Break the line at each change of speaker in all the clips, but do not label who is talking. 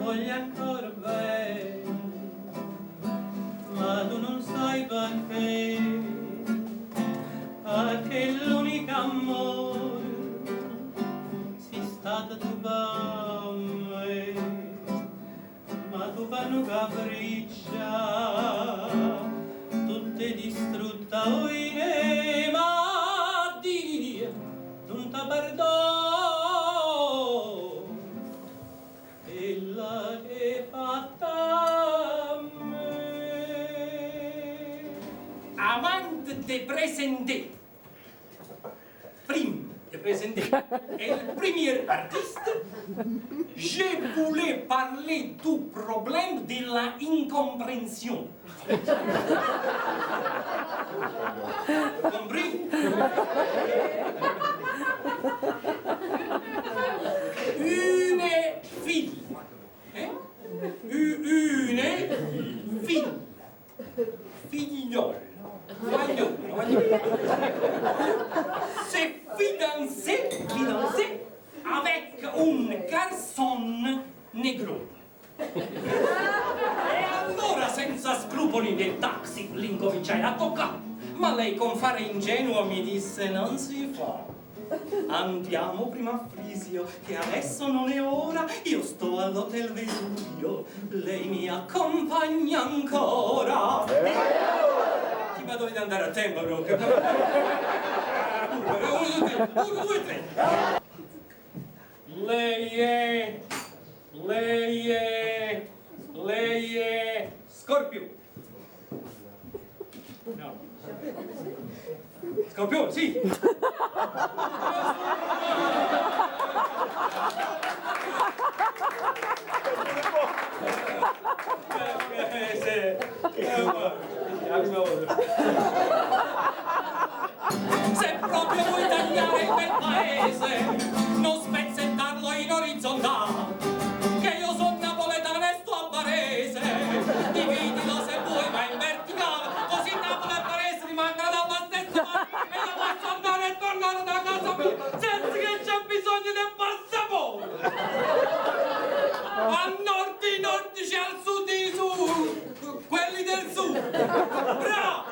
voglio ancora bene, ma tu non sai perché, perché l'unico amore sei stata tu per me, ma tu per un capriccio, tutta distrutta, oine, ma Dio non ti perdono, quella che fatta a me.
Avant de présenter, prima de présenter el premier artiste, je voulais parler du problème de la incompréhension. Compris? Une fille. Eh? Une fille. Figliole. Guaglione, guaglione. S'est fiancée, fiancée avec un garçon negro. E allora, senza scrupoli, nel taxi l'incominciai a toccare. Ma lei con fare ingenuo mi disse non si fa. Andiamo prima a Frisio, che adesso non è ora, io sto all'Hotel Vesuvio, lei mi accompagna ancora. Sì, ma dovete andare a tempo, proprio. Uno, due, uno, due, tre. Lei è, lei è, lei è Scorpio. No. Scorpione, sì. Se proprio vuoi tagliare il bel paese, non spezzettarlo in orizzontale, che io sono napoletano e sto a Varese, dividilo se vuoi ma in verticale, così Napoli e Varese rimangono dalla stessa parte e io posso andare e tornare da casa mia senza che c'è bisogno del passaporto. Al nord i nordici, al sud i sud, quelli del sud. Bravo!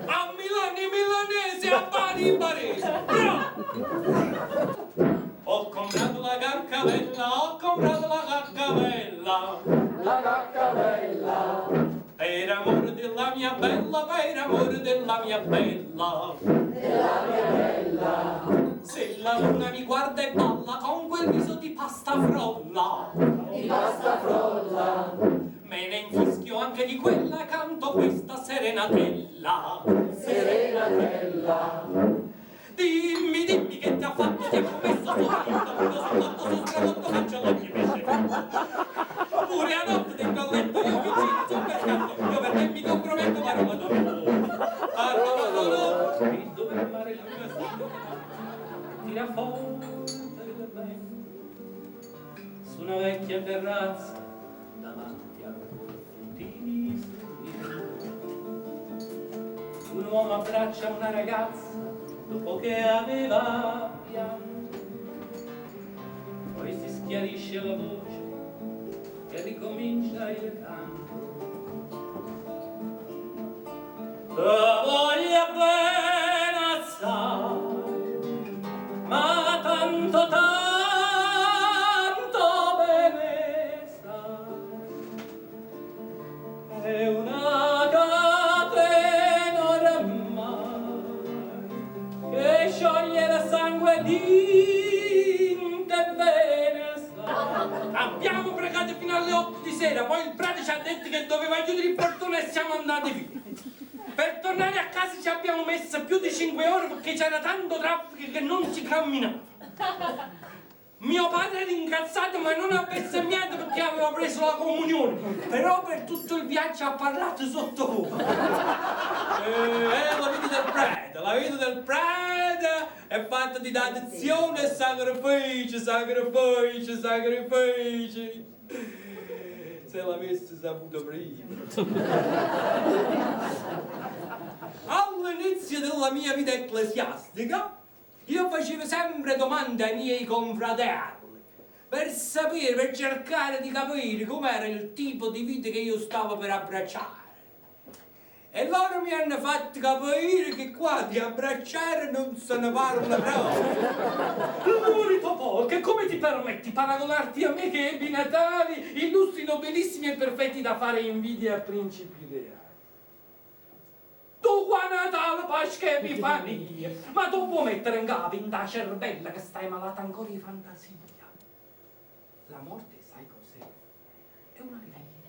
A Milano i milanesi, a Bari i baresi. Bravo! Ho comprato la caccavella, ho comprato la caccavella.
La caccavella.
Per amore della mia bella, per amore della mia bella.
Della mia bella.
Se la luna mi guarda e balla con quel viso di pasta frolla.
Di pasta frolla.
Me ne infischio anche di quella, canto questa serenatella.
Serenatella.
Dimmi, dimmi che ti ha fatto, ti ha commesso sto fatto, quello sul letto, sul stravolto, faccio l'occhio pesce fritto. Pure a notte dentro al letto io mi giro sul pescato, io perché mi comprometto ma Roma dove A Roma dove E dove il mare luna si tira forte il vento su una vecchia terrazza davanti al golfo di Sorrento. Un uomo abbraccia una ragazza dopo che aveva pianto. Poi si schiarisce la voce e ricomincia il canto. Te voglio bene assai, ma tanto tanto bene sai. È una catena oramai che scioglie il sangue dinte vene sai. Abbiamo pregato fino alle 8 di sera, poi il prete ci ha detto che doveva chiudere il portone e siamo andati via. Per tornare a casa ci abbiamo messo più di 5 ore perché c'era tanto traffico che non si camminava. Mio padre era incazzato ma non ha bestemmiato perché aveva preso la comunione. Però per tutto il viaggio ha parlato sottovoce. La vita del prete, la vita del prete è fatta di dedizione e sacrifici, sacrifici, sacrifici. Se l'avessi saputo prima. All'inizio della mia vita ecclesiastica, io facevo sempre domande ai miei confratelli. Per sapere, per cercare di capire com'era il tipo di vita che io stavo per abbracciare. E loro mi hanno fatto capire che qua di abbracciare non se ne parla proprio.
Lurido porco, e come ti permetti di paragonarti a me che ebbi natali illustri, nobilissimi e perfetti da fare invidia a principi reali? Tu qua Natale, Pasqua e Epifania, ma tu puoi mettere in capo in da cervella che stai malata ancora di fantasia. La morte, sai cos'è? È una allegria.